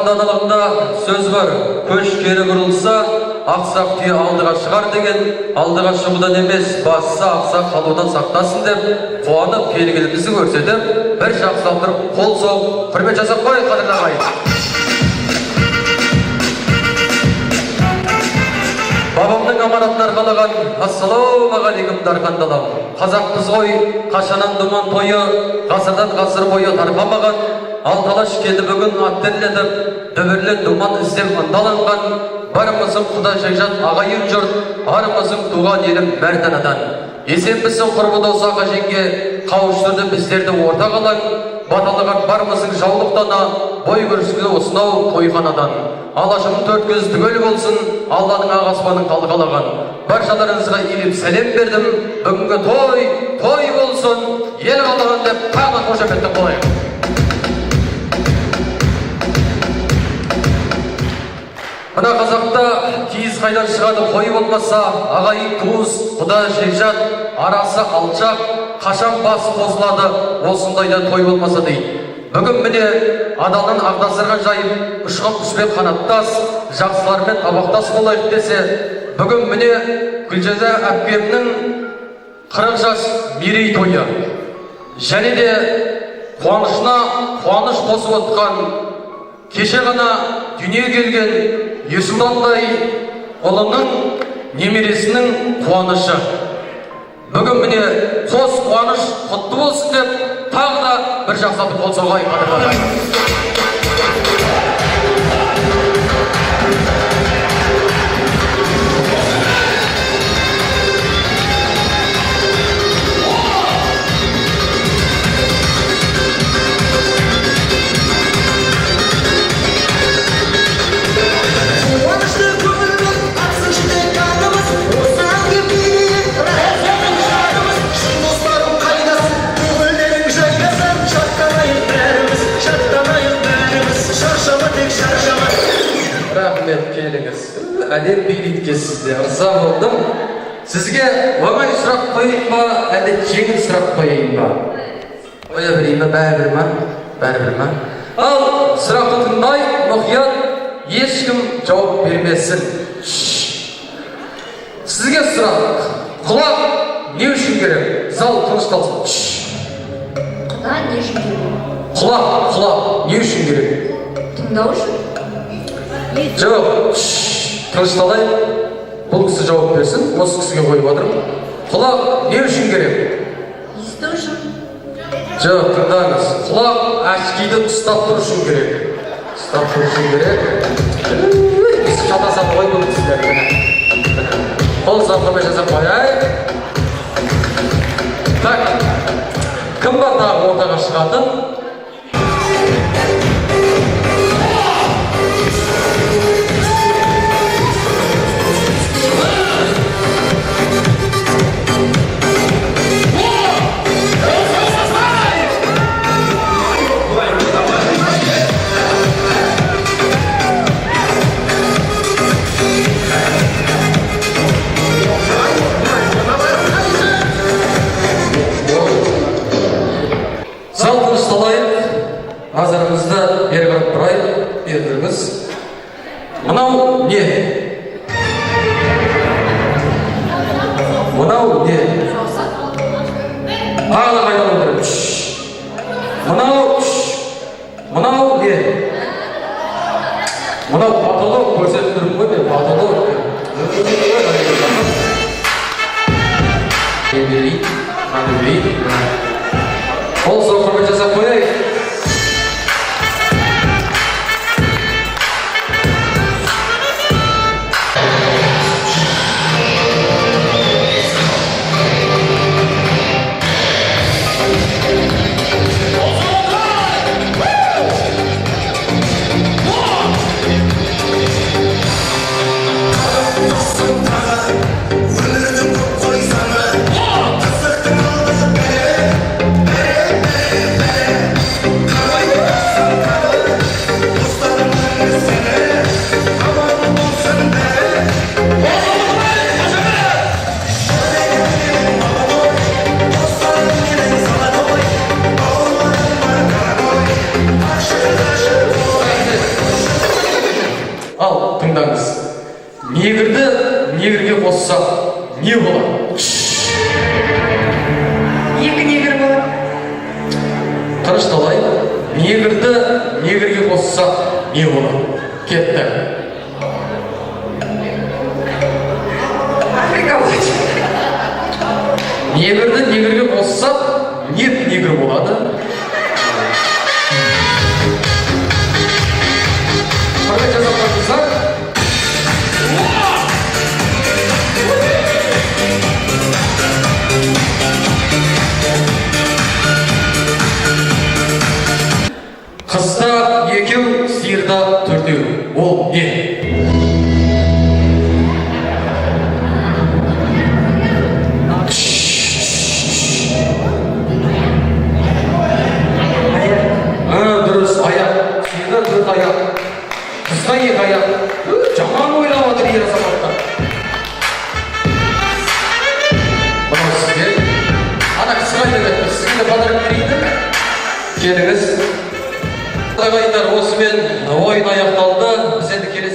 Даналығында сөз бар: көш кері бұрылса, ақсақ түйе алдыға шығар деген, алдыға шығудан емес, басса ақсақ қалудан сақтасын деп, қуанып келгенімізді көрсетіп, бір жақсылап тұрып қол соғып, құрмет жасап қояйық, қадірлі ағайын. Бабамның аманатын арқалаған, ассалаумағалейкум, дархан далам. Қазақпыз ғой, қашаннан думан тойы, ғасырдан ғасыр бойы тарқамаған. Алты алаш келді бүгін ат терлетіп, дүбірлі думан іздеп ынталанған. Бармысың, құда жекжат, ағайын жұрт, армысың, туған елім мәрт анадан? Есенбісің, құрбы дос, аға жеңге, қауыштырды біздерді ортақ алаң. Баталаған бармысың, жаулықтана, бой көрсеткен осынау тойханадан. Алашымның төрт көзі түгел болсын, Алланың ақ аспанын қалқалаған. Баршаларыңызға иіліп сәлем бердім. Бүгінгі той, той болсын, ел қалаған деп тағы қошеметтеп қояйық. Мына қазақта киіз қайдан шығады қой болмаса, ағайын туыс, құда жекжат, арасы алшақ, қашан бас қосылады осындайда той болмаса дейді. Бүгін міне адалдан ақ дастархан жайып, ұшқан құспен қанаттас, жақсылармен табақтас болайық десе, бүгін міне Гүлжаза әпкемнің 40 жас мерейтойы. Және де қуанышына қуаныш қосып отқан, кеше ғана дүниеге келген Ерсұлтандай ұлының, немересінің қуанышы. Бүгін міне қос қуаныш құтты болсын деп, тағы да бір жақсылап қол соғайық, қадірлі ағайын. Қуанышты көңілмен атсыншы тек таңымыз, осы әнге билейік, рахаттанып жанымыз. Шын достарым, қайдасың, көңілдерің жайнасын. Шаттанайық бәріміз, шаттанайық бәріміз, шаршама, тек шаршама. Рахмет, келіңіз. Әлем билейді екенсіз де, ырза болдым. Сізге оңай сұрақ қояйын ба, әлде жеңіл сұрақ қояйын ба? Қоя берейін ба, бәрібір ма? Бәрібір ма? Ал сұрақты тыңдайық, мұқият, ешкім жауап бермесін. Шш. Сізге сұрақ: құлақ не үшін керек? Зал тынышталсын. Шш. Құда не үшін керек? Құлақ, құлақ не үшін керек? Тыңдау үшін. Жоқ, шш, тынышталайық. Бұл кісі жауап берсін, осы кісіге қойып жатырмын. Құлақ не үшін керек? Есту үшін. Жоқ, тыңдаңыз. Құлақ очкиді ұстап тұру үшін керек. Ұстап тұру үшін керек. Өй, шатасады ғой бұл кісілер, міне. Міне. Қол соғып жасап қояйық. Так, кім бар тағы ортаға шығатын? Зал тынышталайық, назарымызды бері қарап бұрайық, бері тұрыңыз. Мынау не? Мынау не? Тағы да қайталап отырмын. Шш. Мынау, шш. Мынау не? Мынау потолок, көрсетіп тұрмын ғой мен, потолок. Не берейін, мынаны берейін. Қол соғып құрмет жасап қояйық. Өмірдің көп қой заңы, қызықтың алды бәрі, бәрі, бәрі, бәрі. Тыңдаңыз: негрді негрге қоссақ, не болады? Екі негр болады. Тынышталай. Негрді негрге қоссақ, не болады? Кетті. Африка болады. Негрді негрге қоссақ, нет негр болады. Құрметті азаматтар! Қызда екеу, сиырда төртеу. Ол не? Аяқ. А, дұрыс, аяқ. Сиырда төрт аяқ, қызда екі аяқ. Жаман ойлап жатыр ер азаматтар. Мынау сізге. Ана кісі қайда кетті? Сізге де подарок берейін бе? Келіңіз, ағайындар. Осымен ойын аяқталды. Біз енді келесі